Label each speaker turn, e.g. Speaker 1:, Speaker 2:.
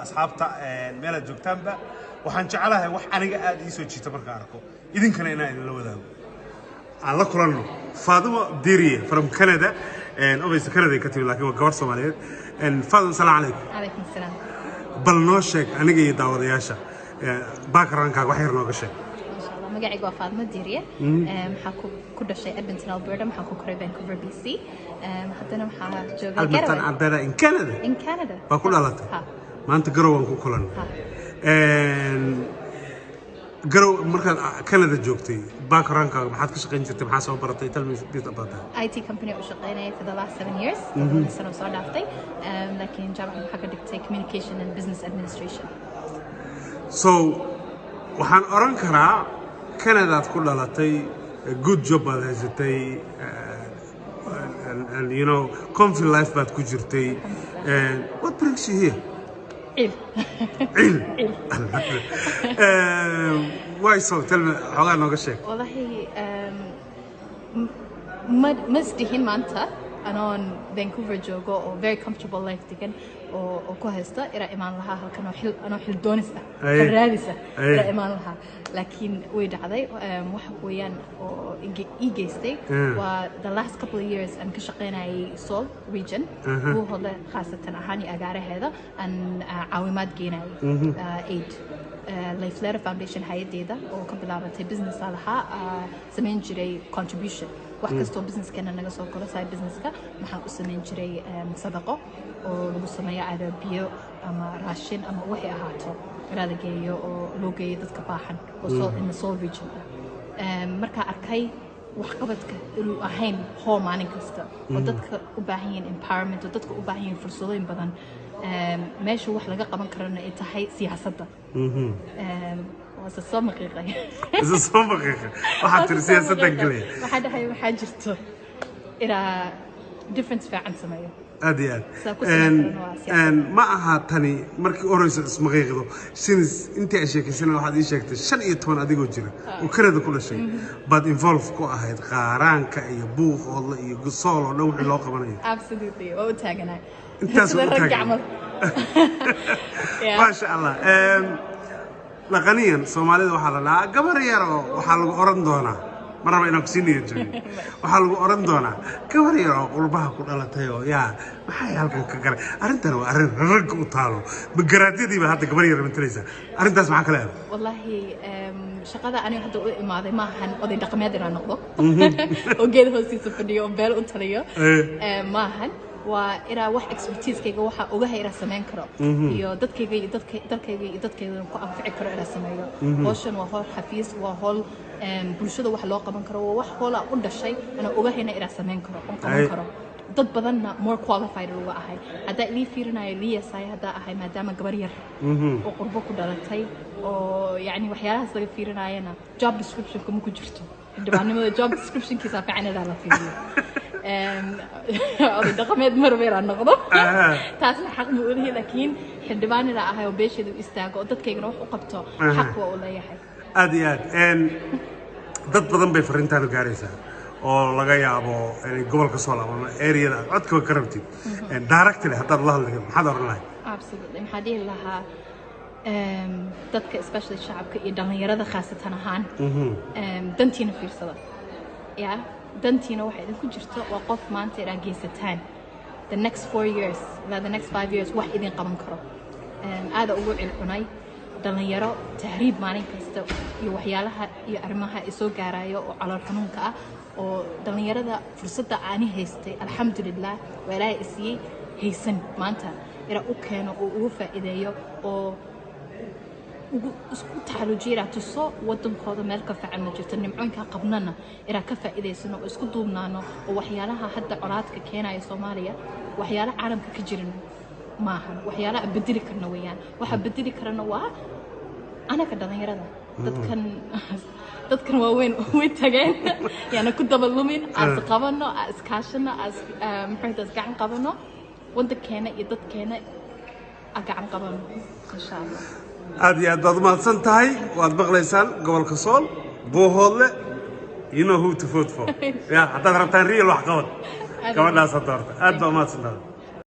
Speaker 1: Asxaabta, meelaad joogtaanba, waxaan jeclahay wax aniga aada ii soo jiita markaan arko, idinkana inaan idinla wadaago. Aan la kulanno Faadimo Diriye from Canada. Obviously Canada ay ka timid, laakiin waa gabar Soomaaliyeed. Faadimo, salaam calaykum.
Speaker 2: Calaykum asalaam.
Speaker 1: Bal noo sheeg aniga iyo daawadayaasha backgroundkaaga, wax yar nooga sheeg.
Speaker 2: Maasha Allah, magacayga waa Faadimo Diiriye. Maxaa ku dhashay Edmonton, Alberta. Maxaa ku koray Vancouver, BC. Haddana waxaa jooga
Speaker 1: Edmonton,
Speaker 2: Garowe.
Speaker 1: Alberta in Canada.
Speaker 2: In Canada.
Speaker 1: Waa ku dhalatay?
Speaker 2: Ha.
Speaker 1: Maanta Garow waan ku kulannay.
Speaker 2: Ha.
Speaker 1: Garow markaad Canada joogtay, backgroundkaaga maxaad ka shaqayn jirtay? Maxaa soo baratay? Tell me a bit about that.
Speaker 2: IT company u shaqeynayay for the last 7 years, 7 sano soo dhaaftay. Laakiin jaamacad waxaa ka dhigtay communication and business administration.
Speaker 1: So waxaan oran karaa Canadaad ku dhalatay, good job baad haysatay, and comfy life baad ku jirtay. And what brings you here?
Speaker 2: Ciil.
Speaker 1: Ciil. Why so? Tell me, xoogaa nooga sheeg.
Speaker 2: Wallahi, ma isdihin maanta anoon Vancouver joogo oo very comfortable life degan oo ku haysta inaa imaan lahaa halkan oo xil anoo xil doonis ah, xil raadis ah inaa imaan lahaa, laakiin way dhacday. Wax weeyaan oo ii geystay waa the last couple of years aan ka shaqaynayay Sool region, Buuhoodle khaasatan ahaan iyo agaaraheeda, aan caawimaad geynayay, aid Leiflera Foundation hay-adeeda oo ka bilaabatay business aa lahaa, samayn jiray contribution. Wax kastoo businesskeena naga soo galo, side businesska, waxaan u samayn jiray sadaqo oo lagu sameeyo either biyo ama raashin ama waxay ahaato ilaa la geeyo oo loo geeyo dadka baahan oo in the Sool region ah. Markaa arkay waxqabadka inuu ahayn hoo maalin kasta oo dadka u baahan yihiin empowerment oo dadka u baahan yihiin fursadooyin badan, meesha wax laga qaban karana ay tahay siyaasadda. Waase soo maqiiqay.
Speaker 1: Isa soo maqiiqay, waxaad tiri siyaasaddan gelaya.
Speaker 2: Waxaa dhahay waxaa jirto inaa difference fiican sameeyo.
Speaker 1: Aad iyo aad.
Speaker 2: Saa ku samayn karana waa siyaasad.
Speaker 1: Ma aha tani markii u horeyso ismaqiiqdo. Since intii ay sheekaysana, waxaad ii sheegtay 15 adigoo jira oo Canada ku dhashay baad involve ku ahayd qaaraanka iyo Buuhoodle iyo Sool oo dhan wixii loo qabanayo.
Speaker 2: Absolutely, waa u taaganahay.
Speaker 1: Intaas waa
Speaker 2: Sida
Speaker 1: u
Speaker 2: rag
Speaker 1: taagan.
Speaker 2: gacmal. Yeah.
Speaker 1: Maasha Allah. Dhaqaniyan Soomaalida waxaa la dhahaa gabar yar oo waxaa lagu oran doonaa, ma raba inaan kusii niyad jabiyo, waxaa lagu oran doonaa gabar yar oo qurbaha ku dhalatay oo yaa maxay halkan ka galay? Arrintan waa arrin ragga u taalo. Magaraadyadiiba hadda gabar yar matalaysaa, arrintaas maxaa kala aada?
Speaker 2: Wallahi, shaqada aniga hadda u imaaday maahan oday dhaqameed inaan noqdo oo geed hoostiisa fadhiyo oo beel u taliyo. Maahan, waa inaa wax expertisekayga waxa ogahay inaa samayn karo iyo dadkayga iyo dadka dalkayga iyo dadkayga ku anfici karo inaa sameeyo. Hawshan waa howl xafiis, waa howl bulshada wax loo qaban karo, waa wax hoola u dhashay anaa ogahayna inaa samayn karo oon qaban karo. Dad badanna more qualified uga ahay haddaa lii fiirinayo, lii yasaay haddaa ahay, maadaama gabar yar oo qurbo ku dhalatay oo yacni waxyaalahaas laga fiirinayana job descriptionka ma ku jirto. Xildhibaannimada job descriptionkiisa fiican inaa la fiiriyo. Oday dhaqameed marba inaan noqdo taasna xaq ma u lihi, laakiin xildhibaan inaa ahay oo beesheeda u istaago oo dadkaygana wax u qabto xaq waa u leeyahay.
Speaker 1: Aad iyo aad. Dad badan bay fariintaanu gaaraysaa oo laga yaabo inay gobolka soo laabano areada aad codkaba ka rabtid. Directly haddaad la hadlayo, maxaad oran lahayd?
Speaker 2: Absolutely, maxaa dhihi lahaa dadka, especially shacabka iyo dhallinyarada khaasatan ahaan, dantiina fiirsada ya dantiina waxa idinku jirto waa qof maanta inaad geysataan the next 4 years ilaa the next 5 years wax idin qaban karo. Aada ugu cilcunay dhallinyaro tahriib maalin kasta iyo waxyaalaha iyo arrimaha ay soo gaarayo oo calool xanuunka ah oo dhallinyarada fursadda aani haystay, alxamdulilah, waa Ilaahay isiiyey, haysan maanta inaa u keeno oo ugu faa'iideeyo oo ugu isku taxalujiya, inaa tuso wadankooda meel ka fiican ma jirto, nimcooyinkaa qabnana inaa ka faa'iidaysano oo isku duubnaano oo waxyaalaha hadda colaadka keenaya Soomaaliya waxyaala caalamka ka jirin maahan, waxyaalaha aan bedeli karna weeyaan. Waxa bedeli karana waa anaga dhalinyarada. Dadkan waaweyn way tageen, yaana ku daba lumin. Aas qabano, aas iskaashano, aas muxuu gacan qabano, wadankeena iyo dadkeena aa gacan qabano, insha Allah.
Speaker 1: Aad iyo aad baad umahadsan tahay. Waad maqlaysaan, gobolka Sool, Buuhoodle, you know who to vote for ya haddaad rabtaan real wax qabad, gabadhaasa doorta. Aad baa umahadsan tahay.